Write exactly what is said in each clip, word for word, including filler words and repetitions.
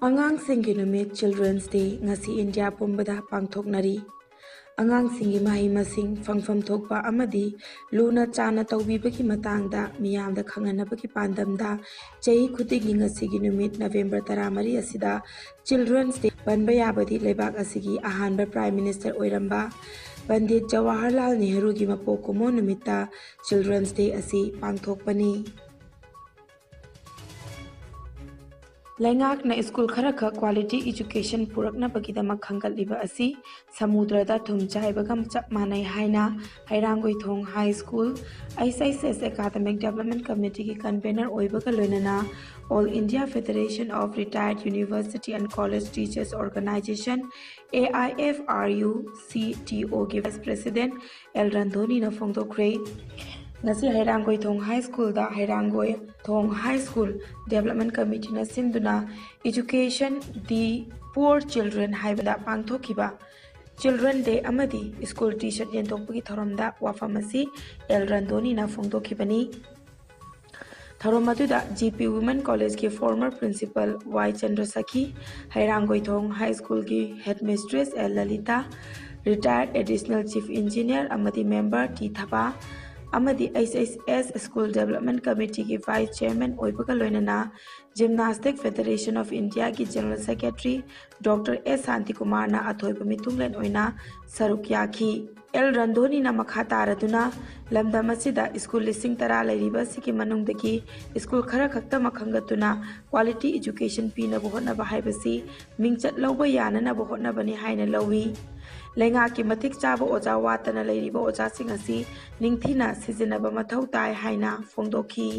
ꯑꯉꯥꯡꯁꯤꯡꯒꯤ ꯅꯨꯃꯤꯠ, Children's Day, ꯉꯁꯤ ꯏꯟꯗꯤꯌꯥ ꯄꯨꯝꯕꯗ ꯄꯥꯡꯊꯣꯛꯅꯔꯤ꯫ ꯑꯉꯥꯡꯁꯤꯡꯒꯤ ꯃꯍꯩ ꯃꯁꯤꯡ, ꯐꯪꯐꯝ ꯊꯣꯛꯄ ꯑꯃꯗꯤ ꯂꯨꯅ ꯆꯥꯟꯅ ꯇꯧꯕꯤꯕꯒꯤ ꯃꯇꯥꯡꯗ ꯃꯤꯌꯥꯝꯗ ꯈꯪꯍꯟꯅꯕꯒꯤ ꯄꯥꯟꯗꯝꯗ ꯆꯍꯤ ꯈꯨꯗꯤꯡꯒꯤ ꯉꯁꯤꯒꯤ ꯅꯨꯃꯤꯠ, November ꯇꯔꯥꯃꯔꯤ ꯑꯁꯤꯗ Children's Day ꯄꯟꯕ ꯌꯥꯕꯗꯤ ꯂꯩꯕꯥꯛ ꯑꯁꯤꯒꯤ ꯑꯍꯥꯟꯕ Prime Minister ꯑꯣꯏꯔꯝꯕ ꯄꯟꯗꯤꯠ ꯖꯋꯥꯍꯔꯂꯥꯜ ꯅꯦꯍꯔꯨꯒꯤ ꯃꯄꯣꯛ ꯀꯨꯝꯑꯣꯟ ꯅꯨꯃꯤꯠꯇ Children's Day ꯑꯁꯤ ꯄꯥꯡꯊꯣꯛꯄꯅꯤ꯫ ꯂꯩꯉꯥꯛꯅ ꯁ꯭ꯀꯨꯜ ꯈꯔꯈꯛ quality education ꯄꯨꯔꯛꯅꯕꯒꯤꯗꯃꯛ ꯈꯟꯒꯠꯂꯤꯕ ꯑꯁꯤ ꯁꯃꯨꯗ꯭ꯔꯗ ꯊꯨꯝ ꯆꯥꯏꯕꯒ ꯆꯞ ꯃꯥꯟꯅꯩ ꯍꯥꯏꯅ ꯍꯩꯔꯥꯡꯒꯣꯏꯊꯣꯡ High School H S S Academic Development Committeeꯒꯤ convener ꯑꯣꯏꯕꯒ ꯂꯣꯏꯅꯅ All India Federation of Retired University and College Teachers Organization, A I F R U C T Oꯒꯤ Vice President L ꯔꯟꯙꯣꯅꯤꯅ ꯐꯣꯡꯗꯣꯛꯈ꯭ꯔꯦ꯫ ꯉꯁꯤ ꯍꯩꯔꯥꯡꯒꯣꯏꯊꯣꯡ High Schoolꯗ ꯍꯩꯔꯥꯡꯒꯣꯏꯊꯣꯡ High School Development Committeeꯅ ꯁꯤꯟꯗꯨꯅ Education the Poor Children ꯍꯥꯏꯕꯗ ꯄꯥꯡꯊꯣꯛꯈꯤꯕ Children Day ꯑꯃꯗꯤ School T-shirt ꯌꯦꯟꯊꯣꯛꯄꯒꯤ ꯊꯧꯔꯝꯗ ꯋꯥꯐꯝ ꯑꯁꯤ L ꯔꯟꯙꯣꯅꯤꯅ ꯐꯣꯡꯗꯣꯛꯈꯤꯕꯅꯤ꯫ ꯊꯧꯔꯝ ꯑꯗꯨꯗ G P Women Collegeꯀꯤ former Principal Y ꯆꯟꯗ꯭ꯔꯁꯈꯤ, ꯍꯩꯔꯥꯡꯒꯣꯏꯊꯣꯡ High Schoolꯒꯤ Headmistress L ꯂꯂꯤꯇꯥ, Retired Additional Chief Engineer ꯑꯃꯗꯤ Member T ꯊꯕꯥ, ꯑꯃꯗꯤ H S S School Development Committeeꯒꯤ Vice Chairman ꯑꯣꯏꯕꯒ ꯂꯣꯏꯅꯅ Gymnastic Federation of Indiaꯒꯤ General Secretary Doctor S ꯁꯥꯟꯇꯤꯀꯨꯃꯥꯔꯅ ꯑꯊꯣꯏꯕ ꯃꯤꯊꯨꯡꯂꯦꯟ ꯑꯣꯏꯅ ꯁꯔꯨꯛ ꯌꯥꯈꯤ꯫ L ꯔꯟꯙꯣꯅꯤꯅ ꯃꯈꯥ ꯇꯥꯔꯗꯨꯅ ꯂꯝꯗꯝ ꯑꯁꯤꯗ ꯁ꯭ꯀꯨꯜ ꯂꯤꯁꯤꯡ ꯇꯔꯥ ꯂꯩꯔꯤꯕ ꯑꯁꯤꯒꯤ ꯃꯅꯨꯡꯗꯒꯤ ꯁ꯭ꯀꯨꯜ ꯈꯔ ꯈꯛꯇꯃꯛ ꯈꯟꯒꯠꯇꯨꯅ quality education ꯄꯤꯅꯕ ꯍꯣꯠꯅꯕ ꯍꯥꯏꯕꯁꯤ ꯃꯤꯡꯆꯠ ꯂꯧꯕ ꯌꯥꯅꯅꯕ ꯍꯣꯠꯅꯕꯅꯤ ꯍꯥꯏꯅ ꯂꯧꯏ꯫ ꯂꯩꯉꯥꯛꯀꯤ ꯃꯇꯤꯛ ꯆꯥꯕ ꯑꯣꯖꯥ ꯋꯥꯠꯇꯅ ꯂꯩꯔꯤꯕ ꯑꯣꯖꯥꯁꯤꯡ ꯑꯁꯤ ꯅꯤꯡꯊꯤꯅ ꯁꯤꯖꯤꯟꯅꯕ ꯃꯊꯧ ꯇꯥꯏ ꯍꯥꯏꯅ ꯐꯣꯡꯗꯣꯛꯈꯤ꯫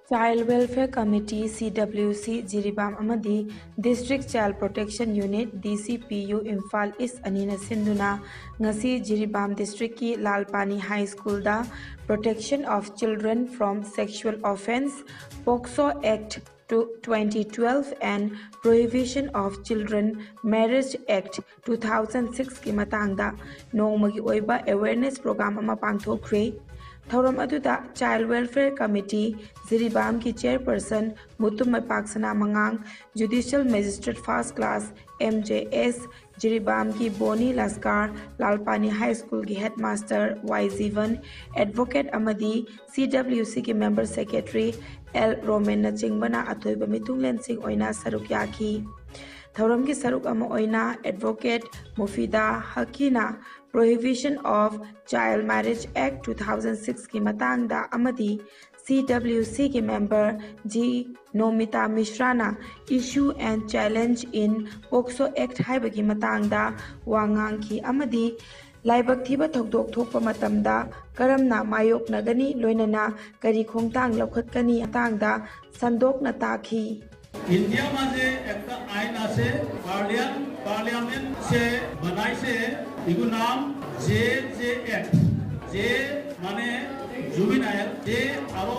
Child Welfare Committee, C W C, Jiribam ꯑꯃꯗꯤ District Child Protection Unit, D C P U, Imphal East ꯑꯅꯤꯅ ꯁꯤꯟꯗꯨꯅ ꯉꯁꯤ Jiribam Districtꯀꯤ ꯂꯥꯜꯄꯥꯅꯤ High Schoolꯗ Protection of Children from Sexual Offence, POCSO Act twenty twelve and Prohibition of Children Marriage Act two thousand sixꯀꯤ ꯃꯇꯥꯡꯗ ꯅꯣꯡꯃꯒꯤ ꯑꯣꯏꯕ awareness program ꯑꯃ ꯄꯥꯡꯊꯣꯛꯈ꯭ꯔꯦ꯫ ꯊꯧꯔꯝ ꯑꯗꯨꯗ Child Welfare Committee ꯖꯤꯔꯤꯕꯥꯝꯒꯤ Chairperson Mutum ꯃꯩꯄꯥꯛꯁꯅꯥ ꯃꯉꯥꯡ, Judicial Magistrate First Class M J S ꯖꯤꯔꯤꯕꯥꯝꯒꯤ ꯕꯣꯅꯤ ꯂꯁꯀꯥꯔ, ꯂꯥꯜꯄꯥꯅꯤ High School ꯒꯤ Headmaster Y ꯖꯤꯕꯟ, Advocate ꯑꯃꯗꯤ C W C ꯒꯤ Member Secretary L ꯔꯣꯃꯦꯟꯅꯆꯤꯡꯕꯅ ꯑꯊꯣꯏꯕ ꯃꯤꯊꯨꯡꯂꯦꯟꯁꯤꯡ ꯑꯣꯏꯅ ꯁꯔꯨꯛ ꯌꯥꯈꯤ꯫ ꯊꯧꯔꯝꯒꯤ ꯁꯔꯨꯛ ꯑꯃ ꯑꯣꯏꯅ Advocate ꯃꯨꯐꯤꯗꯥ ꯍꯀꯤꯅ Prohibition of Child Marriage Act two thousand six ꯀꯤ ꯃꯇꯥꯡꯗ ꯑꯃꯗꯤ C W C ꯒꯤ Member G ꯅꯣꯃꯤꯇꯥ ꯃꯤꯁ꯭ꯔꯥꯅ Issue and Challenge in POCSO Act ꯍꯥꯏꯕꯒꯤ ꯃꯇꯥꯡꯗ ꯋꯥ ꯉꯥꯡꯈꯤ ꯑꯃꯗꯤ ꯂꯥꯏꯕꯛ ꯊꯤꯕ ꯊꯧꯗꯣꯛ ꯊꯣꯛꯄ ꯃꯇꯝꯗ ꯀꯔꯝꯅ ꯃꯥꯌꯣꯛꯅꯒꯅꯤ, ꯂꯣꯏꯅꯅ ꯀꯔꯤ ꯈꯣꯡꯊꯥꯡ ꯂꯧꯈꯠꯀꯅꯤ ꯃꯇꯥꯡꯗ ꯁꯟꯗꯣꯛꯅ ꯇꯥꯛꯈꯤ꯫ ইণ্ডিয়া মাঝে একটা আইন আছে, পার্লিয়ান পার্লিয়ামেন্ট সে বানাইছে, ইগু নাম জে জে এক্ট। জে মানে জুবিনাইল, জে আরো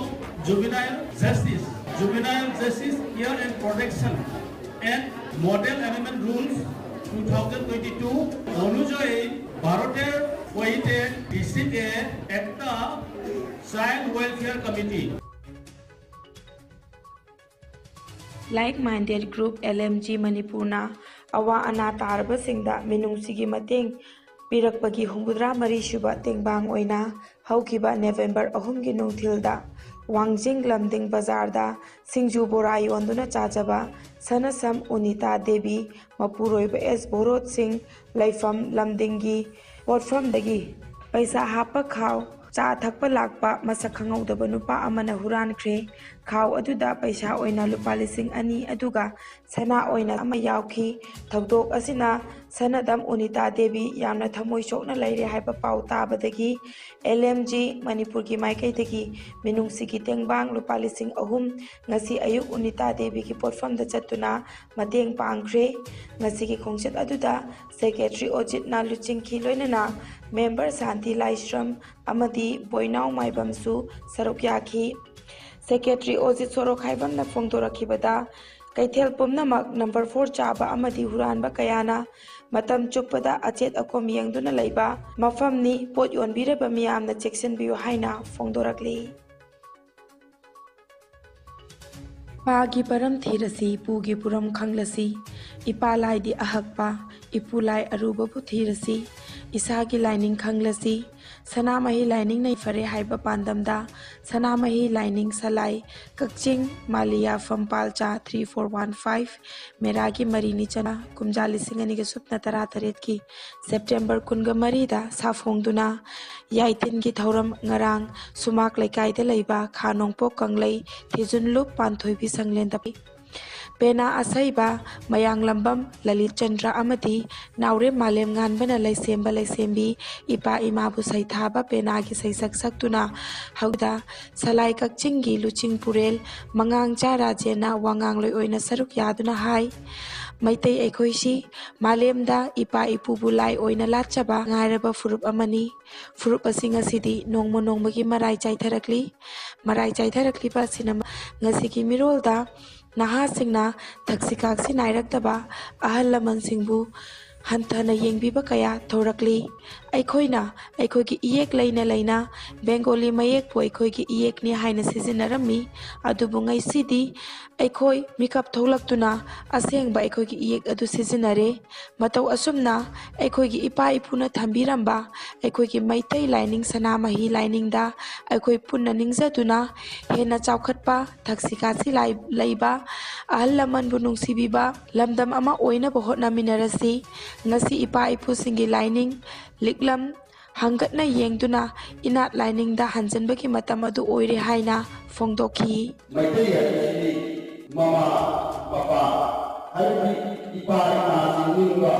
juvenile justice, juvenile justice year and protection and model amendment rules two thousand twenty two অনুযায়ী ভারতের কয়েকটা ডিস্ট্রিক্টে একটা child welfare committee. Like Minded Group L M G ꯃꯅꯤꯄꯨꯔꯅ ꯑꯋꯥ ꯑꯅꯥ ꯇꯥꯔꯕꯁꯤꯡꯗ ꯃꯤꯅꯨꯡꯁꯤꯒꯤ ꯃꯇꯦꯡ ꯄꯤꯔꯛꯄꯒꯤ ꯍꯨꯝꯐꯨꯇꯔꯥ ꯃꯔꯤ ꯁꯨꯕ ꯇꯦꯡꯕꯥꯡ ꯑꯣꯏꯅ ꯍꯧꯈꯤꯕ ꯅꯕꯦꯝꯕꯔ ꯑꯍꯨꯝꯒꯤ ꯅꯨꯡꯊꯤꯜꯗ ꯋꯥꯡꯖꯤꯡ ꯂꯝꯗꯤꯡ ꯕꯖꯥꯔꯗ ꯁꯤꯡꯖꯨ ꯕꯣꯔꯥ ꯌꯣꯟꯗꯨꯅ ꯆꯥꯖꯕ ꯁꯅꯁꯝ ꯎꯅꯤꯇꯥ ꯗꯦꯕꯤ, ꯃꯄꯨꯔꯣꯏꯕ ꯑꯦꯁ ꯕꯣꯔꯣꯠ ꯁꯤꯡ, ꯂꯩꯐꯝ ꯂꯝꯗꯤꯡꯒꯤ ꯄꯣꯠꯐꯝꯗꯒꯤ ꯄꯩꯁꯥ ꯍꯥꯞꯄ ꯈꯥꯎ, ꯆꯥ ꯊꯛꯄ ꯂꯥꯛꯄ ꯃꯁꯛ ꯈꯪꯍꯧꯗꯕ ꯅꯨꯄꯥ ꯑꯃꯅ ꯍꯨꯔꯥꯟꯈ꯭ꯔꯦ꯫ ꯈꯥꯎ ꯑꯗꯨꯗ ꯄꯩꯁꯥ ꯑꯣꯏꯅ ꯂꯨꯄꯥ ꯂꯤꯁꯤꯡ ꯑꯅꯤ ꯑꯗꯨꯒ ꯁꯅꯥ ꯑꯣꯏꯅ ꯑꯃ ꯌꯥꯎꯈꯤ꯫ ꯊꯧꯗꯣꯛ ꯑꯁꯤꯅ ꯁꯅꯗꯝ ꯎꯅꯤꯇꯥ ꯗꯦꯕꯤ ꯌꯥꯝꯅ ꯊꯃꯣꯏ ꯁꯣꯛꯅ ꯂꯩꯔꯦ ꯍꯥꯏꯕ ꯄꯥꯎ ꯇꯥꯕꯗꯒꯤ L M G ꯃꯅꯤꯄꯨꯔꯒꯤ ꯃꯥꯏꯀꯩꯗꯒꯤ ꯃꯤꯅꯨꯡꯁꯤꯒꯤ ꯇꯦꯡꯕꯥꯡ ꯂꯨꯄꯥ ꯂꯤꯁꯤꯡ ꯑꯍꯨꯝ ꯉꯁꯤ ꯑꯌꯨꯛ ꯎꯅꯤꯇꯥ ꯗꯦꯕꯤꯒꯤ ꯄꯣꯠꯐꯝꯗ ꯆꯠꯇꯨꯅ ꯃꯇꯦꯡ ꯄꯥꯡꯈ꯭ꯔꯦ꯫ ꯉꯁꯤꯒꯤ ꯈꯣꯡꯆꯠ ꯑꯗꯨꯗ ꯁꯦꯀ꯭ꯔꯦꯇꯔꯤ ꯑꯣꯖꯤꯠꯅ ꯂꯨꯆꯤꯡꯈꯤ, ꯂꯣꯏꯅꯅ ꯃꯦꯝꯕꯔ ꯁꯥꯟꯇꯤ ꯂꯥꯏꯁ꯭ꯔꯝ ꯑꯃꯗꯤ ꯕꯣꯏꯅꯥꯎ ꯃꯥꯏꯕꯝꯁꯨ ꯁꯔꯨꯛ ꯌꯥꯈꯤ꯫ ꯁꯦꯀ꯭ꯔꯦꯇꯔꯤ ꯑꯣꯖꯤꯠ ꯁꯣꯔꯣꯛꯈꯥꯏꯕꯝꯅ ꯐꯣꯡꯗꯣꯔꯛꯈꯤꯕꯗ, ꯀꯩꯊꯦꯜ ꯄꯨꯝꯅꯃꯛ ꯅꯝꯕꯔ ꯐꯣꯔ ꯆꯥꯕ ꯑꯃꯗꯤ ꯍꯨꯔꯥꯟꯕ ꯀꯌꯥꯅ ꯃꯇꯝ ꯆꯨꯞꯄꯗ ꯑꯆꯦꯠ ꯑꯀꯣꯝ ꯌꯦꯡꯗꯨꯅ ꯂꯩꯕ ꯃꯐꯝꯅꯤ꯫ ꯄꯣꯠ ꯌꯣꯟꯕꯤꯔꯕ ꯃꯤꯌꯥꯝꯅ ꯆꯦꯛꯁꯤꯟꯕꯤꯌꯨ ꯍꯥꯏꯅ ꯐꯣꯡꯗꯣꯔꯛꯂꯤ꯫ ꯄꯥꯒꯤ ꯄꯔꯝ ꯊꯤꯔꯁꯤ, ꯄꯨꯒꯤ ꯄꯨꯔꯝ ꯈꯪꯂꯁꯤ꯫ ꯏꯄꯥ ꯂꯥꯏꯗꯤ ꯑꯍꯛꯄ, ꯏꯄꯨ ꯂꯥꯏ ꯑꯔꯨꯕꯕꯨ ꯊꯤꯔꯁꯤ꯫ ꯏꯁꯥꯒꯤ ꯂꯥꯏꯅꯤꯡ ꯈꯪꯂꯁꯤ꯫ ꯁꯅꯥꯃꯍꯤ ꯂꯥꯏꯅꯤꯡꯅ ꯐꯔꯦ ꯍꯥꯏꯕ ꯄꯥꯟꯗꯝꯗ ꯁꯅꯥꯃꯍꯤ ꯂꯥꯏꯅꯤꯡ ꯁꯂꯥꯏ ꯀꯛꯆꯤꯡ ꯃꯥꯂꯤꯌꯥꯐꯝ ꯄꯥꯜꯆꯥ three four one five ꯃꯦꯔꯥꯒꯤ ꯃꯔꯤꯅꯤ ꯆꯅ ꯀꯨꯝꯖꯥ ꯂꯤꯁꯤꯡ ꯑꯅꯤꯒ ꯁꯨꯞꯅ ꯇꯔꯥ ꯇꯔꯦꯠꯀꯤ ꯁꯦꯞꯇꯦꯝꯕꯔ ꯀꯨꯟꯒ ꯃꯔꯤꯗ ꯁꯥꯐꯣꯡꯗꯨꯅ ꯌꯥꯏꯊꯤꯟꯒꯤ ꯊꯧꯔꯝ ꯉꯔꯥꯡ ꯁꯨꯃꯥꯛ ꯂꯩꯀꯥꯏꯗ ꯂꯩꯕ ꯈꯥ ꯅꯣꯡꯄꯣꯛ ꯀꯪꯂꯩ ꯊꯤꯖꯨꯟꯂꯨꯞ ꯄꯥꯟꯊꯣꯏꯕꯤ ꯁꯪꯂꯦꯟꯗ ꯄꯦꯅꯥ ꯑꯁꯩꯕ ꯃꯌꯥꯡꯂꯝꯕꯝ ꯂꯂꯤꯠ ꯆꯟꯗ꯭ꯔ ꯑꯃꯗꯤ ꯅꯥꯎꯔꯦꯝ ꯃꯥꯂꯦꯝ ꯉꯥꯟꯕꯅ ꯂꯩꯁꯦꯝꯕ ꯂꯩꯁꯦꯝꯕꯤ ꯏꯄꯥ ꯏꯃꯥꯕꯨ ꯁꯩꯊꯥꯕ ꯄꯦꯅꯥꯒꯤ ꯁꯩꯁꯛ ꯁꯛꯇꯨꯅ ꯍꯧꯗ ꯁꯂꯥꯏ ꯀꯛꯆꯤꯡꯒꯤ ꯂꯨꯆꯤꯡ ꯄꯨꯔꯦꯜ ꯃꯉꯥꯡꯆꯥ ꯔꯥꯖꯦꯟꯅ ꯋꯥ ꯉꯥꯡꯂꯣꯏ ꯑꯣꯏꯅ ꯁꯔꯨꯛ ꯌꯥꯗꯨꯅ ꯍꯥꯏ꯫ ꯃꯩꯇꯩ ꯑꯩꯈꯣꯏꯁꯤ ꯃꯥꯂꯦꯝꯗ ꯏꯄꯥ ꯏꯄꯨꯕꯨ ꯂꯥꯏ ꯑꯣꯏꯅ ꯂꯥꯠꯆꯕ ꯉꯥꯏꯔꯕ ꯐꯨꯔꯨꯞ ꯑꯃꯅꯤ꯫ ꯐꯨꯔꯨꯞ ꯑꯁꯤ ꯉꯁꯤꯗꯤ ꯅꯣꯡꯃ ꯅꯣꯡꯃꯒꯤ ꯃꯔꯥꯏ ꯆꯥꯏꯊꯔꯛꯂꯤ꯫ ꯃꯔꯥꯏ ꯆꯥꯏꯊꯔꯛꯂꯤꯕ ꯑꯁꯤꯅ ꯉꯁꯤꯒꯤ ꯃꯤꯔꯣꯜꯗ ꯅꯍꯥꯁꯤꯡꯅ ꯊꯛꯁꯤ ꯈꯥꯛꯁꯤ ꯅꯥꯏꯔꯛꯇꯕ ꯑꯍꯜ ꯂꯃꯟꯁꯤꯡꯕꯨ ꯍꯟꯊꯅ ꯌꯦꯡꯕꯤꯕ ꯀꯌꯥ ꯊꯣꯔꯛꯂꯤ꯫ ꯑꯩꯈꯣꯏꯅ ꯑꯩꯈꯣꯏꯒꯤ ꯏꯌꯦꯛ ꯂꯩꯅ ꯂꯩꯅ ꯕꯦꯡꯒꯣꯂꯤ ꯃꯌꯦꯛꯄꯨ ꯑꯩꯈꯣꯏꯒꯤ ꯏꯌꯦꯛꯅꯤ ꯍꯥꯏꯅ ꯁꯤꯖꯤꯟꯅꯔꯝꯃꯤ꯫ ꯑꯗꯨꯕꯨ ꯉꯁꯤꯗꯤ ꯑꯩꯈꯣꯏ ꯃꯤꯀꯞ ꯊꯣꯛꯂꯛꯇꯨꯅ ꯑꯁꯦꯡꯕ ꯑꯩꯈꯣꯏꯒꯤ ꯏꯌꯦꯛ ꯑꯗꯨ ꯁꯤꯖꯤꯟꯅꯔꯦ꯫ ꯃꯇꯧ ꯑꯁꯨꯝꯅ ꯑꯩꯈꯣꯏꯒꯤ ꯏꯄꯥ ꯏꯄꯨꯅ ꯊꯝꯕꯤꯔꯝꯕ ꯑꯩꯈꯣꯏꯒꯤ ꯃꯩꯇꯩ ꯂꯥꯏꯅꯤꯡ ꯁꯅꯥꯃꯍꯤ ꯂꯥꯏꯅꯤꯡꯗ ꯑꯩꯈꯣꯏ ꯄꯨꯟꯅ ꯅꯤꯡꯖꯗꯨꯅ ꯍꯦꯟꯅ ꯆꯥꯎꯈꯠꯄ, ꯊꯛꯁꯤ ꯈꯥꯁꯤ ꯂꯥꯏ-, ꯂꯩꯕ, ꯑꯍꯜ ꯂꯃꯟꯕꯨ ꯅꯨꯡꯁꯤꯕꯤꯕ ꯂꯝꯗꯝ ꯑꯃ ꯑꯣꯏꯅꯕ ꯍꯣꯠꯅꯃꯤꯟꯅꯔꯁꯤ꯫ ꯉꯁꯤ ꯏꯄꯥ ꯏꯄꯨꯁꯤꯡꯒꯤ ꯂꯥꯏꯅꯤꯡ, ꯂꯤꯛꯂꯝ ꯍꯪꯒꯠꯅ ꯌꯦꯡꯗꯨꯅ ꯏꯅꯥꯠ ꯂꯥꯏꯅꯤꯡꯗ ꯍꯟꯖꯤꯟꯕꯒꯤ ꯃꯇꯝ ꯑꯗꯨ ꯑꯣꯏꯔꯦ ꯍꯥꯏꯅ ꯐꯣꯡꯗꯣꯛꯈꯤ꯫ ꯃꯩꯇꯩ ꯍꯥꯏꯕꯁꯤꯗꯤ ꯃꯃꯥ, ꯃꯄꯥ, ꯍꯥꯏꯕꯗꯤ ꯏꯄꯥ ꯏꯃꯥꯁꯤ ꯅꯤꯡꯕ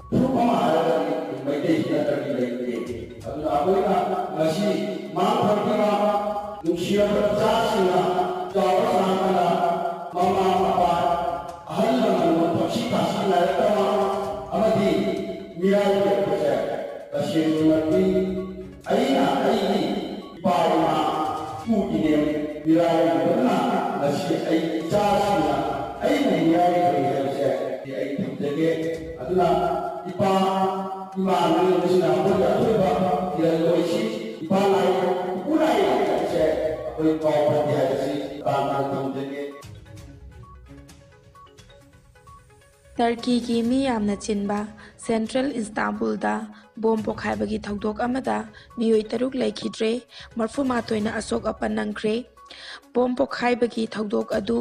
ꯐꯨꯔꯨꯞ ꯑꯃ ꯍꯥꯏꯔꯒꯗꯤ ꯃꯩꯇꯩꯁꯤ ꯅꯠꯇ꯭ꯔꯗꯤ ꯂꯩꯇꯦ꯫ ꯑꯗꯨꯅ ꯑꯩꯈꯣꯏꯅ ꯉꯁꯤ ꯃꯥꯡꯊꯣꯛꯈꯤꯕ ꯅꯨꯡꯁꯤꯔꯕ ꯏꯆꯥꯁꯤꯡꯅ ꯆꯥꯎꯔ ꯁꯥꯡꯗꯨꯅ ꯃꯃꯥ ꯃꯄꯥ, ꯑꯍꯜ ꯂꯃꯟꯕꯨ ꯊꯛꯁꯤ ꯈꯥꯁꯤ ꯅꯥꯏꯔꯛꯇꯕ ꯑꯃꯗꯤ ꯃꯤꯔꯥꯏꯕꯤꯔꯛꯄꯁꯦ ꯇꯁꯦꯡꯅꯃꯛꯀꯤ ꯑꯩꯅ ꯑꯩꯒꯤ ꯏꯄꯥ ꯏꯃꯥ ꯏꯄꯨ ꯏꯅꯦꯝ ꯃꯤꯔꯥꯏꯕꯤꯔꯛꯄꯅ ꯉꯁꯤ ꯑꯩ ꯏꯆꯥꯁꯤꯡꯅ ꯑꯩꯅ ꯍꯤꯡꯅꯤꯡꯉꯥꯏ ꯀꯔꯤ ꯍꯥꯏꯕꯁꯦ ꯑꯩ ꯊꯝꯖꯒꯦ꯫ ꯑꯗꯨꯅ ꯏꯄꯥ ꯏꯃꯥ ꯂꯣꯏꯅꯕꯁꯤꯅ ꯑꯩꯈꯣꯏꯒꯤ ꯑꯊꯣꯏꯕ ꯐꯤꯔꯦꯜ ꯑꯣꯏꯁꯤ꯫ ꯏꯄꯥ ꯂꯥꯏ, ꯏꯄꯨ ꯂꯥꯏ ꯍꯥꯏꯕꯁꯦ ꯑꯩꯈꯣꯏ ꯀꯥꯎ ꯐꯗꯦ ꯍꯥꯏꯕꯁꯤ ꯇꯥꯡꯅ ꯊꯝꯖꯒꯦ꯫ ꯇꯔꯀꯤꯒꯤ ꯃꯤ ꯌꯥꯝꯅ ꯆꯤꯟꯕ ꯁꯦꯟꯇ꯭ꯔꯦꯜ ꯏꯁꯇꯥꯝꯕꯨꯜꯗ ꯕꯣꯝ ꯄꯣꯈꯥꯏꯕꯒꯤ ꯊꯧꯗꯣꯛ ꯑꯃꯗ ꯃꯤꯑꯣꯏ ꯇꯔꯨꯛ ꯂꯩꯈꯤꯗ꯭ꯔꯦ, ꯃꯔꯐꯨ ꯃꯥꯊꯣꯏꯅ ꯑꯁꯣꯛ ꯑꯄꯟ ꯅꯪꯈ꯭ꯔꯦ꯫ ꯕꯣꯝ ꯄꯣꯈꯥꯏꯕꯒꯤ ꯊꯧꯗꯣꯛ ꯑꯗꯨ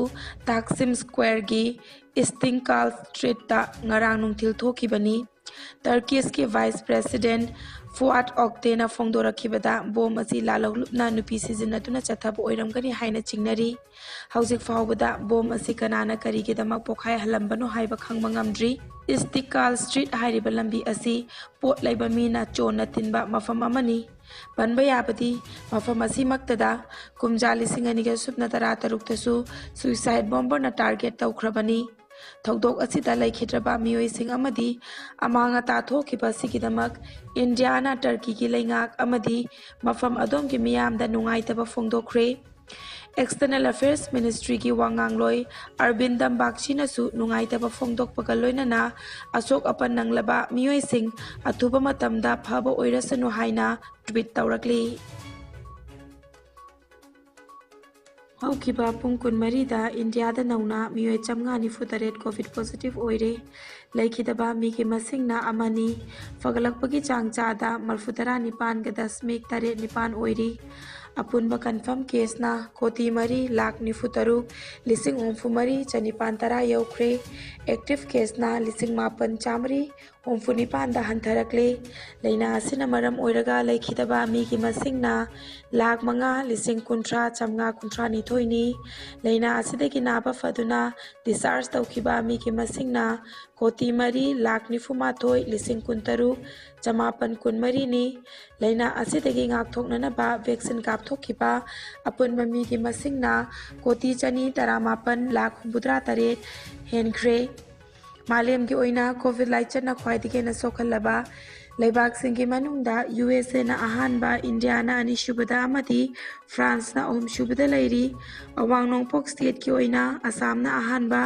ꯇꯥꯛꯁꯤꯝ ꯁ꯭ꯀ꯭ꯋꯦꯔꯒꯤ ꯏꯁꯇꯤꯡꯀꯥꯜ ꯁ꯭ꯇ꯭ꯔꯤꯠꯇ ꯉꯔꯥꯡ ꯅꯨꯡꯊꯤꯜ ꯊꯣꯛꯈꯤꯕꯅꯤ꯫ ꯇꯔꯀꯤꯁꯀꯤ ꯚꯥꯏꯁ ꯄ꯭ꯔꯦꯁꯤꯗꯦꯟꯠ ꯐꯨꯑꯥꯠ ꯑꯣꯛꯇꯦꯅ ꯐꯣꯡꯗꯣꯔꯛꯈꯤꯕꯗ, ꯕꯣꯝ ꯑꯁꯤ ꯂꯥꯜꯍꯧꯂꯨꯞꯅ ꯅꯨꯄꯤ ꯁꯤꯖꯤꯟꯅꯗꯨꯅ ꯆꯠꯊꯕ ꯑꯣꯏꯔꯝꯒꯅꯤ ꯍꯥꯏꯅ ꯆꯤꯡꯅꯔꯤ꯫ ꯍꯧꯖꯤꯛ ꯐꯥꯎꯕꯗ ꯕꯣꯝ ꯑꯁꯤ ꯀꯅꯥꯅ ꯀꯔꯤꯒꯤꯗꯃꯛ ꯄꯣꯈꯥꯏꯍꯜꯂꯝꯕꯅꯣ ꯍꯥꯏꯕ ꯈꯪꯕ ꯉꯝꯗ꯭ꯔꯤ꯫ ꯏꯁꯇꯤꯀꯥꯜ ꯁ꯭ꯇ꯭ꯔꯤꯠ ꯍꯥꯏꯔꯤꯕ ꯂꯝꯕꯤ ꯑꯁꯤ ꯄꯣꯠ ꯂꯩꯕ ꯃꯤꯅ ꯆꯣꯟꯅ ꯇꯤꯟꯕ ꯃꯐꯝ ꯑꯃꯅꯤ꯫ ꯄꯟꯕ ꯌꯥꯕꯗꯤ, ꯃꯐꯝ ꯑꯁꯤꯃꯛꯇꯗ ꯀꯨꯝꯖꯥ ꯂꯤꯁꯤꯡ ꯑꯅꯤꯒ ꯁꯨꯞꯅ ꯇꯔꯥ ꯇꯔꯨꯛꯇꯁꯨ suicide bomberꯅ target ꯇꯧꯈ꯭ꯔꯕꯅꯤ꯫ ꯊꯧꯗꯣꯛ ꯑꯁꯤꯗ ꯂꯩꯈꯤꯗ꯭ꯔꯕ ꯃꯤꯑꯣꯏꯁꯤꯡ ꯑꯃꯗꯤ ꯑꯃꯥꯡ ꯑꯇꯥ ꯊꯣꯛꯈꯤꯕ ꯑꯁꯤꯒꯤꯗꯃꯛ ꯏꯟꯗꯤꯌꯥꯅ ꯇꯔꯀꯤꯒꯤ ꯂꯩꯉꯥꯛ ꯑꯃꯗꯤ ꯃꯐꯝ ꯑꯗꯣꯝꯒꯤ ꯃꯤꯌꯥꯝꯗ ꯅꯨꯡꯉꯥꯏꯇꯕ ꯐꯣꯡꯗꯣꯛꯈ꯭ꯔꯦ꯫ External Affairs Ministryꯒꯤ ꯋꯥꯉꯥꯡꯂꯣꯏ ꯑꯔꯕꯤꯟꯗꯝ ꯕꯥꯒꯆꯤꯅꯁꯨ ꯅꯨꯡꯉꯥꯏꯇꯕ ꯐꯣꯡꯗꯣꯛꯄꯒ ꯂꯣꯏꯅꯅ ꯑꯁꯣꯛ ꯑꯄꯟ ꯅꯪꯂꯕ ꯃꯤꯑꯣꯏꯁꯤꯡ ꯑꯊꯨꯕ ꯃꯇꯝꯗ ꯐꯕ ꯑꯣꯏꯔꯁꯅꯨ ꯍꯥꯏꯅ tweet ꯇꯧꯔꯛꯂꯤ꯫ ꯍꯧꯈꯤꯕ ꯄꯨꯡ ꯀꯨꯟꯃꯔꯤꯗ ꯏꯟꯗꯤꯌꯥꯗ ꯅꯧꯅ ꯃꯤꯑꯣꯏ ꯆꯥꯝꯃꯉꯥ ꯅꯤꯐꯨ ꯇꯔꯦꯠ COVID positive ꯑꯣꯏꯔꯦ꯫ ꯂꯩꯈꯤꯗꯕ ꯃꯤꯒꯤ ꯃꯁꯤꯡꯅ ꯑꯃꯅꯤ꯫ ꯐꯒꯠꯂꯛꯄꯒꯤ ꯆꯥꯡ ꯆꯥꯗ ꯃꯔꯐꯨ ꯇꯔꯥ ꯅꯤꯄꯥꯟꯒ ꯗꯁꯃꯤꯛ ꯇꯔꯦꯠ ꯅꯤꯄꯥꯟ ꯑꯣꯏꯔꯤ꯫ ꯑꯄꯨꯟꯕ confirm caseꯅ ꯀꯣꯇꯤ ꯃꯔꯤ ꯂꯥꯈ ꯅꯤꯐꯨ ꯇꯔꯨꯛ ꯂꯤꯁꯤꯡ ꯍꯨꯝꯐꯨ ꯃꯔꯤ ꯆꯅꯤꯄꯥꯟ ꯇꯔꯥ ꯌꯧꯈ꯭ꯔꯦ꯫ Active caseꯅ ꯂꯤꯁꯤꯡ ꯃꯥꯄꯟ ꯆꯥꯃꯔꯤ ꯍꯨꯝꯐꯨ ꯅꯤꯄꯥꯟꯗ ꯍꯟꯊꯔꯛꯂꯦ꯫ ꯂꯥꯏꯅꯥ ꯑꯁꯤꯅ ꯃꯔꯝ ꯑꯣꯏꯔꯒ ꯂꯩꯈꯤꯗꯕ ꯃꯤꯒꯤ ꯃꯁꯤꯡꯅ ꯂꯥꯈ ꯃꯉꯥ ꯂꯤꯁꯤꯡ ꯀꯨꯟꯊ꯭ꯔꯥ ꯆꯥꯝꯃꯉꯥ ꯀꯨꯟꯊ꯭ꯔꯥ ꯅꯤꯊꯣꯏꯅꯤ꯫ ꯂꯥꯏꯅꯥ ꯑꯁꯤꯗꯒꯤ ꯅꯥꯕ ꯐꯗꯨꯅ discharge ꯇꯧꯈꯤꯕ ꯃꯤꯒꯤ ꯃꯁꯤꯡꯅ ꯀꯣꯇꯤ ꯃꯔꯤ ꯂꯥꯈ ꯅꯤꯐꯨ ꯃꯥꯊꯣꯏ ꯂꯤꯁꯤꯡ ꯀꯨꯟ ꯇꯔꯨꯛ ꯆꯃꯥꯄꯟ ꯀꯨꯟ ꯃꯔꯤꯅꯤ꯫ ꯂꯥꯏꯅꯥ ꯑꯁꯤꯗꯒꯤ ꯉꯥꯛꯊꯣꯛꯅꯅꯕ vaccine ꯀꯥꯞꯊꯣꯛꯈꯤꯕ ꯑꯄꯨꯟꯕ ꯃꯤꯒꯤ ꯃꯁꯤꯡꯅ ꯀꯣꯇꯤ ꯆꯅꯤ ꯇꯔꯥꯃꯥꯄꯟ ꯂꯥꯈ ꯍꯨꯝꯐꯨꯇꯔꯥ ꯇꯔꯦꯠ ꯍꯦꯟꯈ꯭ꯔꯦ꯫ ꯃꯥꯂꯦꯝꯒꯤ ꯑꯣꯏꯅ COVID ꯂꯥꯏꯆꯠꯅ ꯈ꯭ꯋꯥꯏꯗꯒꯤ ꯍꯦꯟꯅ ꯁꯣꯛꯍꯜꯂꯕ ꯂꯩꯕꯥꯛꯁꯤꯡꯒꯤ ꯃꯅꯨꯡꯗ ꯌꯨ ꯑꯦꯁ ꯑꯦꯅ ꯑꯍꯥꯟꯕ, ꯏꯟꯗꯤꯌꯥꯅ ꯑꯅꯤꯁꯨꯕꯗ ꯑꯃꯗꯤ ꯐ꯭ꯔꯥꯟꯁꯅ ꯑꯍꯨꯝꯁꯨꯕꯗ ꯂꯩꯔꯤ꯫ ꯑꯋꯥꯡ ꯅꯣꯡꯄꯣꯛ ꯁ꯭ꯇꯦꯠꯀꯤ ꯑꯣꯏꯅ ꯑꯁꯥꯝꯅ ꯑꯍꯥꯟꯕ,